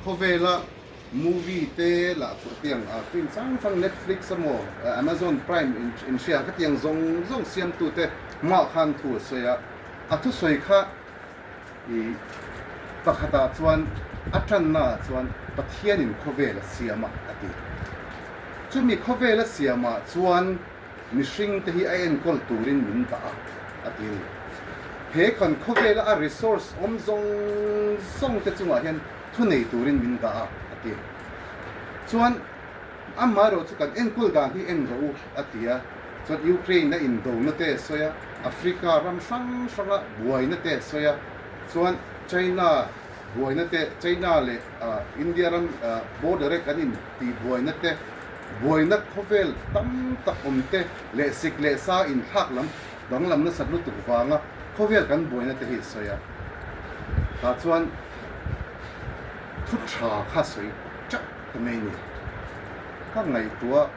Khawvela movie te lah tiang film hrang hrang Netflix emaw Amazon Prime in hria khatiang zawng zawng siamtute hmaah khan thu a sawi a, a thusawi kha i pakhatah chuan a tannaah chuan Pathianin khawvel a siam a a ti. Chumi khawvel a siamah chuan mihringte hi a enkawl turin min dah a, a ti a ni. He kan khawvela a resource awm zawng zawng te chungah hian thu nei turin min dah a, a ti. Chuan amaherawhchu kan enkawl dan hi en rawh u, a ti a. Chuan Ukraine a indona te a sawi a, Africa ram hrang hranga buaina te a sawi a, chuan China buaina te, China leh India ram border e kan intihbuaina te, Buaina khawvel tam tak awm te leh sik leh sa inthlak lam danglam nasat lutuk vanga khawvel kan buaina te hi a sawi a. Tah chuan thu tha kha sawi teuh ta mai ni. Ka ngaihtuah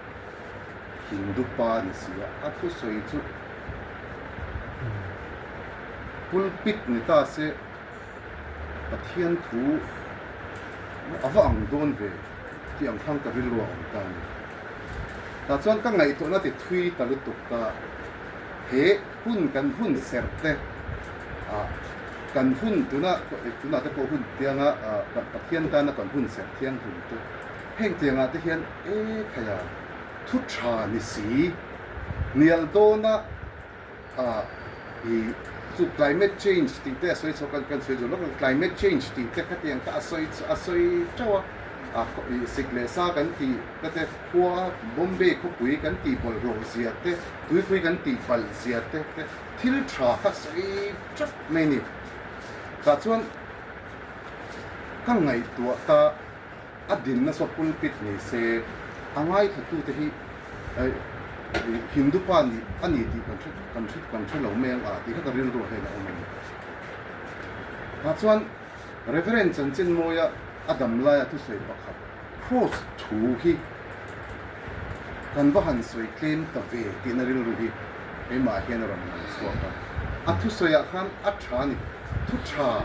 Hindu pa ni si a, a thusawi chu pulpit ni ta se Pathian thu a va ang dawn ve tih ang khan ka rilru a awm ta a ni. Tah chuan ka ngaihtuahna ti thui ta lutuk ta, he hun kan hun serh te ah kan hun tuna tunah te pawh hun tianga Pathian tana kan hun serh thianghlim te heng tiangah te hian e khaia thu tha ni si hnial dawna Ah i chu climate change tih te a sawi chhuak a kan sawi zawh lawk a, climate change tih te khatiang kha a sawi a sawi teuh a, ah i sik leh sa kan tih te te khua Bombay khawpui kan tih bawlhhlawh zia te tuipui kan tih palh zia te te thil tha kha sawi teuh mai a ni. Tah chuan ka ngaihtuah ta. A dinna saw pulpit ni se, a ngaithlatute hi Hindu pa nih a ni tih kan hre kan hre kan hre lo mai ang a tih kha ka rilruah hian a awm a ni. Tah chuan Reverend Chanchinmawia a dam laia thusawi pakhat Kross thu hi kan va han sawi tlem ta ve tihna rilru hi keimah hian a rawn lang chhuak a. A thusawiah khan a tha a ni, thu tha.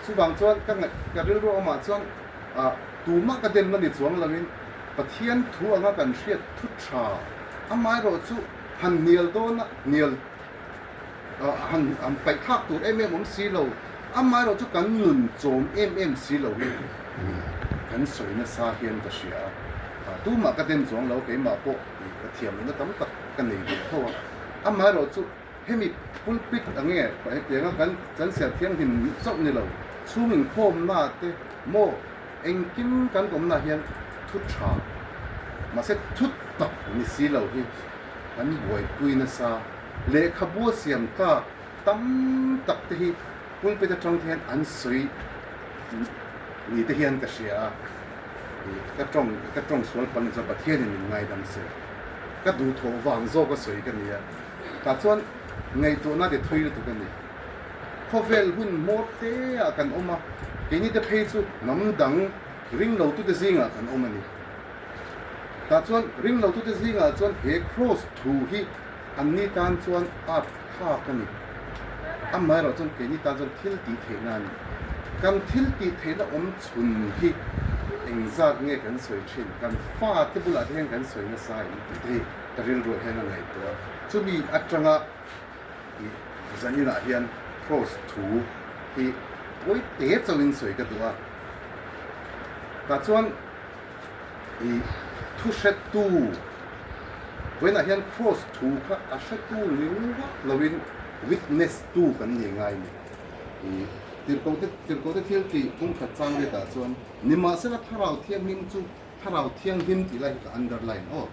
Chuvang chuan ka ngaih ka rilru awmah chuan ah tumah ka demna ni chuang loin Pathian thu anga kan hriat thu tha amaherawh chu han hnial dawn a hnial ah han han paih thlak tur em em awm si lo amaherawh chu kan nun chawm em em si lo hi kan sawi nasa hian ka hria a tumah ka dem chuang lo keimah pawh ka thiam lohna tam tak ka nei ve tho a amaherawh chu Hemi pulpit ang nge hetianga kan kan ser thianghlim chauh ni lo, chhung inkhawmna te maw engkim kan awmna hian thu tha mahse thu tak ni si lo hi kan buaipui nasa. Lehkhabu a siam tlak tam tak te hi pulpit atang te hian an sawi ni te hian ka hria a, ka tawng ka tawng sual palh ni chuan Pathianin min ngaidam se ka duhthawh vang zawk a sawi ka ni a. Tah chuan ngaihtuahna ti thui lutuk a ni. Khawvel hun hmawr te ah kan awm a, keini te phei chu hnam dang ring lo tute zingah kan awm a ni. Tah chuan ring lo tute zingah chuan he Kross thu hi an ni tan chuan art thlak a ni. Amaherawh chuan keini tan chuan thil tih theihna a ni. Kan thil tih theihna awm chhun hi engzat nge kan sawi thin? Kan fate bulah te hian kan sawi nasa em tih te hi. Ka rilruah hian a ngaihtuah a, chumi atanga i zaninah hian Kross thu hi pawi te chauhin sawi ka duh a, tah chuan i thu hretu vawiinah hian Kross thu kha a hretu ni ngawt loin witness tu kan ni ngai a ni. I tirhkohte tirhkohte thil tih pumkhat chang riatah chuan nimahsela Thlarau Thianghlim chu Thlarau Thianghlim tih lai hi ka underline aw.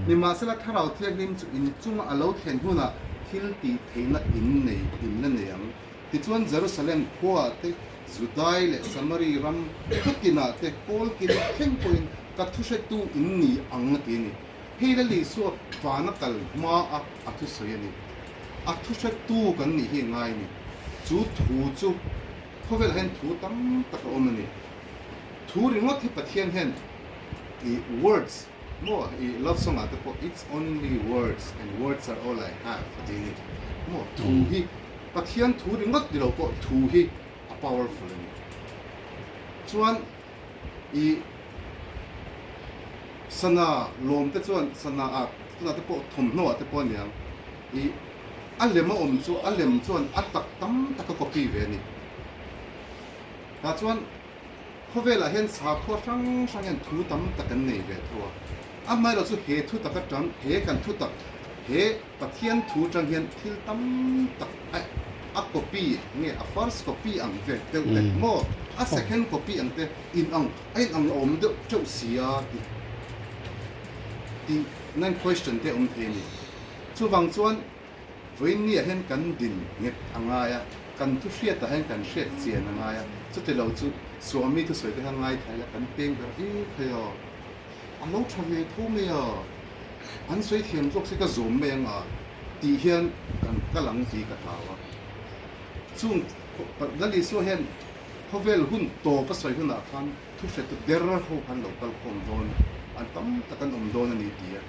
Nimahsela Thlarau Thianghlim chu in chunga a lo thlen hunah thil tih theihna in nei in la nei ang. Tichuan Jerusalem khuaah te, Judai leh Samari ram khatinah te kawlkin thleng pawhin ka thuhretu in ni ang a ti a ni. Hei Lal Isua vana kal hma a a thusawi a ni. A thuhretu kan nih hi a ngai a ni. Chu thu chu khawvelah hian thu tam tak a awm a ni. Thu ringawt hi Pathian hian i words maw i love song ah te pawh it's only words and words are all I have a ti a ni maw thu hi Pathian thu ringawt ni lo pawh thu hi a powerful a ni chuan. I sana lawm te chuan sana ah tunah te pawh thawmhnaw ah te pawh a niang i a lem a awm chu a lem chuan a tak tam tak a copy ve a ni. Tah chuan khawvelah hian sakhua hrang hrang hian thu tam tak an nei ve tho a, amaherawh chu he thu tak atang he kan thu tak he Pathian thu atang hian thil tam tak a a copy nge a first copy ang ve deuh te maw a second copy ang te in ang a in ang awm deuh teuh sia tih tih nan question te awm thei a ni. Chuvang chuan Vawiinniah hian kan din nghet a ngai a, kan thu hriatah hian kan hriat chian a ngai a, chuti lo chu Swami thusawi te kha ngaithla ila kan peng ber e phei a, a lo tha ve tho mai a, an sawi thiam zawk se ka zawm mai ang a tih hian kan kal ang tih ka hlau a. Chung Lal Isua hian khawvel hun tawp a sawi hunah khan thu hretu der ho khan lo kal khawm dawn, an tam tak an awm dawn a ni ti a,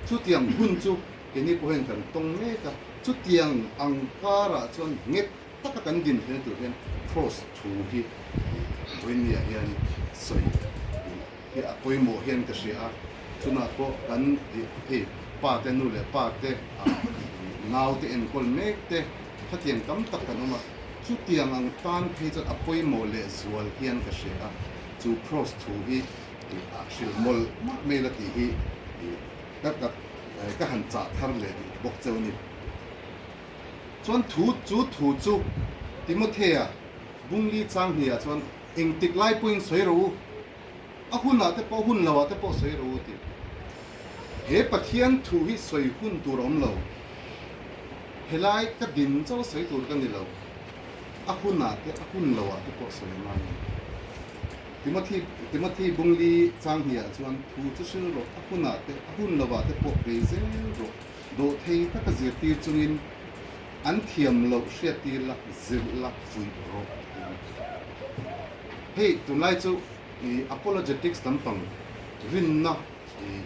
chutiang hun chu Keini pawh hian kan tawng mek a, chutiang ang karah chuan nghet taka kan din theihna tur hian Kross thu hi vawiinniah hian sawi hi a pawimawh hian ka hria a, chunah pawh kan hei pa te nu leh pa te nau te enkawl mek te khatiang tam tak kan awm a, chutiang ang tan phei chuan a pawimawh leh zual hian ka hria a, chu Kross thu hi a hrilh mawlh mawlh mai la tih hi Ka ka ka han chah thar leh duh bawk cheu a ni. Chuan thu chu thu chu Timothea Bungli chang hniah chuan engtik lai pawhin sawi rawh u, a hunah te pawh hun loah te pawh sawi rawh u tih. He Pathian thu hi sawi hun tur a awm lo. Helai ka din chauh sawi tur ka ni lo. A hunah te a hun loah te pawh sawi a ngai a ni. Timothy Timothy Bungli chang hniah chuan thu chu hril rawh, a hunah te, a hun lovah te pawh bei zel rawh. Dawhthei taka zirtir chungin an thiam loh hriattir la, zirh la, fuih rawh a ti. Hei tunlai chu i apologetics lampang rinna i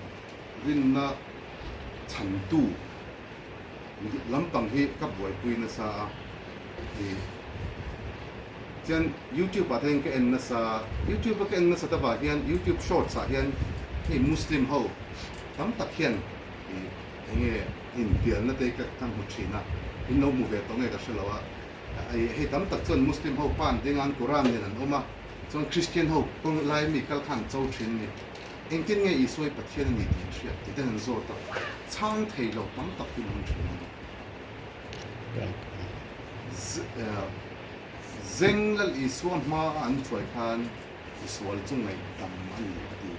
rinna chhantu lampang hi ka buaipui nasa a i Chuan YouTube ah te hian ka en nasa, YouTube a ka en nasat avang hian YouTube shorts ah hian hei Muslim ho tam tak hian ih eng nge inbialna te ka ka hmu thin a, in lo hmu ve tawh nge ka hre lo a, ih hei tam tak chuan Muslim ho pa an ding a an Quran nen an awm a, chuan Christian ho kawng lai mi kal kha an cho thin a ni. Engtin nge Isua hi Pathian a ni tih in hriat tih te an zawt a, chhang thei lo tam tak hi an awm thin a ni. Zeng Lal Isua hma a an hruai khan i sual chu ngaihdam a ni a ti.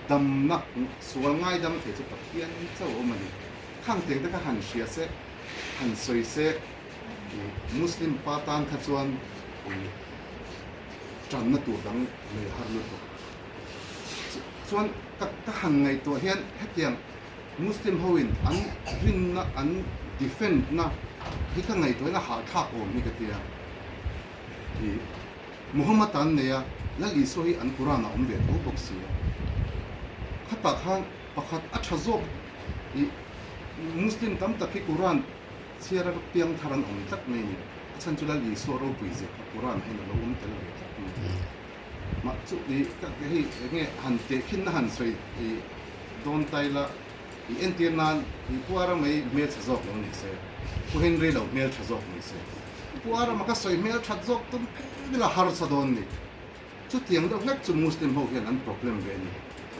Damna, sual ngaidam thei chu Pathian chauh a awm a ni. Khang teng te kha han hria se, han sawi se, Muslim pa tan kha chuan tanna tur dang nei har lutuk. Chuan ka han ngaihtuah hian hetiang Muslim ho in an rinna an defend na hi ka ngaihtuah in a hahthlak awm hi ka tia. I Muhammad an nei a, Lal Isua hi an Quran ah awm ve tho bawk si a. Khatah khan pakhat a tha zawk i Muslim tam tak hi Quran chhiar a piang thar an awm tlat mai a ni. A chhan chu Lal Isua ropui zia kha Quran ah hian a lo awm tel ve tlat mai. Mah chu i ka hei enge han tehkhinna han sawi i dawn tai la i entir nan i Pu Arama hi hmeltha zawk lo ni se, Pu Henry lo hmeltha zawk ni se, Pu Arama ka sawi hmelthat zawk tum phei ila harsa dawn ni. Chutiang deuh hlek chu Muslim ho hian an problem ve a ni.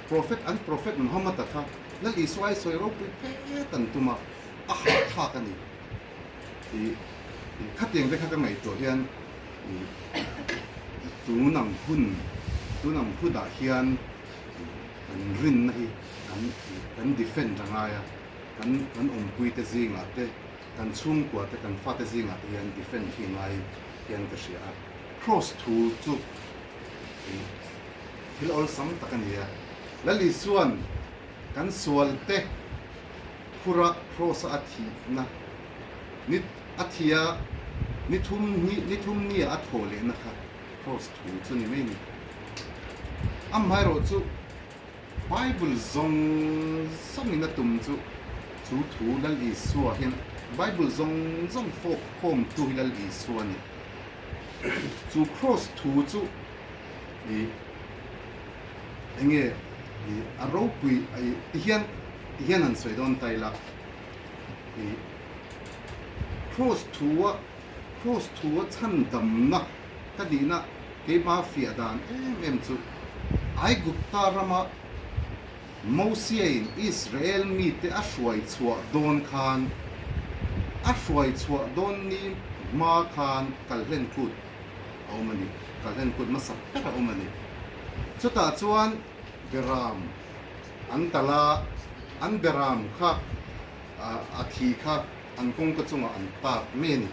Prophet an Prophet Muhammad-a kha Lal Isua i sawi ropui phet an tum a, a hahthlak a ni. I khatiang te kha ka ngaihtuah hian i tun ang hun tun ang hunah hian kan rinna hi kan kan defend a ngai a, kan kan awmpui te zingah te, kan chhungkua te, kan fate zingah te hian defend hi ngai hian ka hria a. Kross thu chu thil awlsam tak a ni a, Lal Isua'n kan sual te phura Kross-a a thihna ni a thi a, ni thum ni ni thum nia a thaw lehna kha Kross thu chu ni mai a ni. Amaherawh chu Bible zawng zawngin a tum chu chu thu Lal Isua hian Bible zawng zawng fawk khawmtu hi Lal Isua a ni. Chu Kross thu chu. I enge i a ropui i ti hian ti hian han sawi dawn ta ila i Kraws thua Kraws thua chhandamna ka nihna keima fiah dan em em chu Aigupta rama Mosiain Israel mite a hruai chhuah dawn khan a hruai chhuah dawn ni hma khan kalhlen kut a awm a ni, kalhlen kut hmasa ber a awm a ni. Chutah chuan beram an talh a, an beram kha a thi kha an kawngka chungah an tat mai a ni.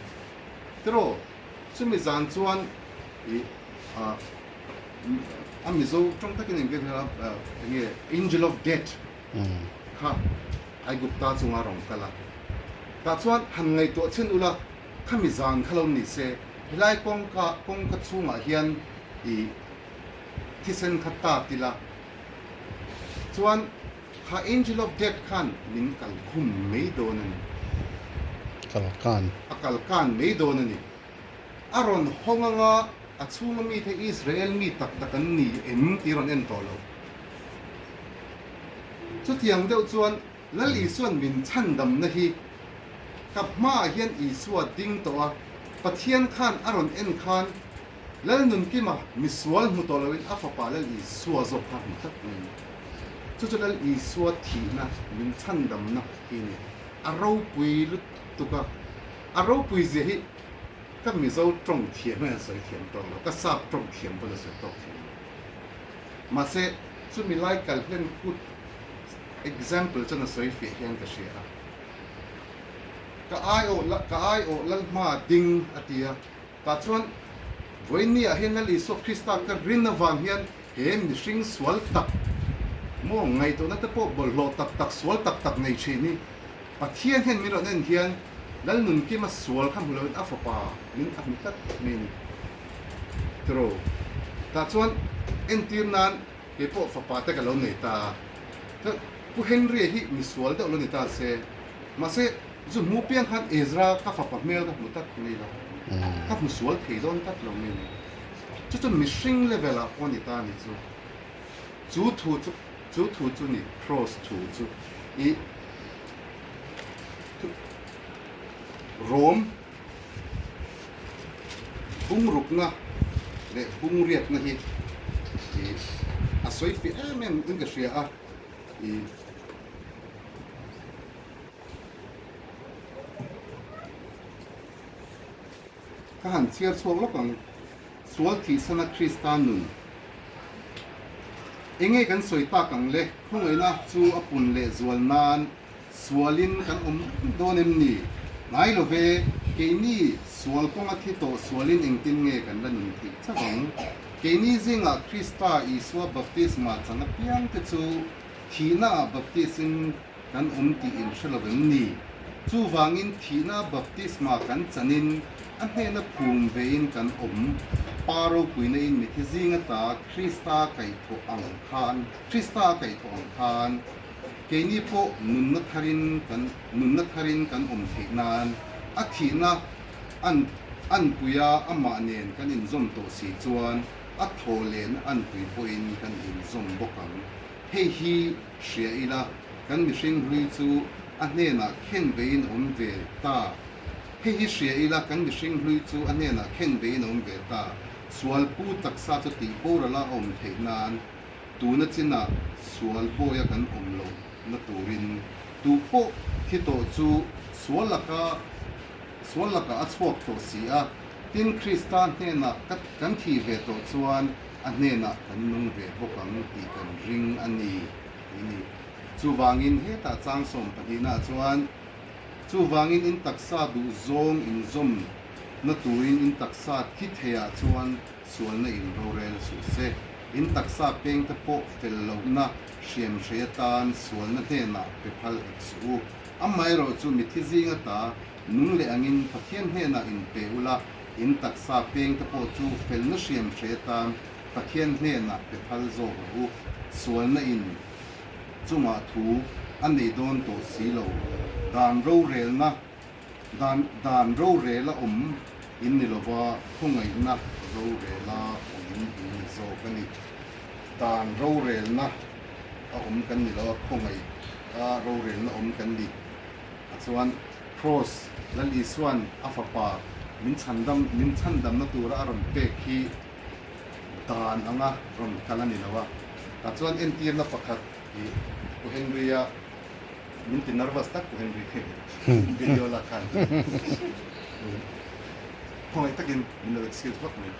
Tiraw, chumi zan chuan ih ah a Mizo tawng takin engtin nge a enge Angel of Death kha Aigupta chunga a rawn kal a. Tah chuan han ngaihtuah chhin ula khami zan kha lo ni se helai kawngka kawngka chhungah hian ih thisen kha tat ila chuan Kha Angel of Death khan min kal khum mai dawn a ni. Kal kan. A kal kan mai dawn a ni. A rawn hawng anga a chhunga mite Israel mi tak tak an ni em tih rawn en tawh lo. Chutiang deuh chuan Lal Isua'n min chhandamna hi ka hmaah hian Isua ding tawh a, Pathian khan a rawn en khan Lalnunkima misual hmu tawh loin a fapa Lal Isua zawk kha hmu tlat mai a ni. Chu chu Lal Isua thihna min chhandamna hi a ni. A ropui lutuk a, a ropui zia hi ka Mizo tawng thiam hian a sawi thiam tawk lo, ka sap tawng thiam pawn a sawi tawk thiam lo. Mahse, chumi lai kal hlen kut example chuan a sawi fiah hian ka hria a. Ka aiawh ka aiawh Lalhma ding a ti a. Tah chuan vawiinniah hian Lal Isua Krista ka rin avang hian he mihring sual tak maw ngaihtuahna te pawh bawlhhlawh tak tak sual tak tak nei thin hi Pathian hian min rawn en hian Lal Nunkima sual kha hmu loin a fapa min a hmu tlat mai a ni. Tiraw? Tah chuan entir nan kei pawh fapa te ka lo nei ta a. Chuan Pu Henry-a hi misual deuh lo ni ta se. Mahse Zu hmu piang khan Ezra ka fapa hmel ka hmu tlat mai lo. Ka hmu sual thei dawn tlat lo mai ni. Chu chu mihring level ah pawh ni ta ni chu. Chu thu chu chu thu chu ni Kross thu chu i Rom bungrukna leh bungriatna hi i a sawi fiah em em in ka hria a i. Ka han chhiar chhuak lawk ang, Sual thihsana Krista nun. Enge kan sawi tak ang le, khawngaihna chu a pun leh zual nan sualin kan awm dawn em ni? Ngai lo ve, keini sual kawnga thi tawh sualin engtin nge kan la nun theih chauh ang? Keini zingah Krista Isua baptisma chang apiangte chu thihnaah baptisin kan awm tih in hre lo em ni? Chuvangin thihna baptisma kan chanin a hnena phum vein kan awm. Pa ropuina in mithi zing ata Krista kaihthawh ang khan Krista a kaihthawh ang khan keini pawh nunna tharin kan nunna tharin kan awm theih nan a thihna an anpuia amah nen kan inzawm tawh si chuan a thaw lehna anpui pawhin kan inzawm bawk ang. Hei hi hria ila, kan mihring hlui chu a hnenah khen veiin a awm ve ta. Hei hi hria ila, kan mihring hlui chu a hnenah khen veiin a awm ve ta. Sual pu taksa chu tih borala a awm theih nan, tuna chinah sual bawia kan awm loh na turin tu pawh thi tawh chu sual laka sual lakah a chhuak tawh si a. Tin, Krista hnenah kan thih ve tawh chuan a hnenah kan nung ve bawk ang tih kan ring a ni tih a ni. Chuvangin hetah chang sawmpahnihnaah chuan, Chuvangin in taksa duh zawng inzawm na turin in taksa thi theiah chuan sualna in rorel suh se. In taksa pengte pawh fel lohna hriam hrei atan sualna hnenah pe phal hek suh u. Amaherawhchu chu mithi zing ata nung leh angin Pathian hnenah in pe ula, In taksa pengte pawh chu felna hriam hre atan Pathian hnenah pe phal zawk rawh u. Sualna in chungah thu a nei dawn tawh si lo. Dan rorelna, dan dan rorela awm in ni lova, khawngaihna rorela awm in ni zawk a ni. Dan rorelna a awm kan ni lo a, khawngaih a rorelna awm kan ni. A chuan Kraws Lal Isua'n a fapa min chhandam min chhandamna tura a rawn pek hi dan anga rawn kal a ni lo a. Tah chuan entirna pakhat i Pu Henry-a min ti nervous tak Pu Henry video lak khan khawngaih takin min lo excuse vak mai.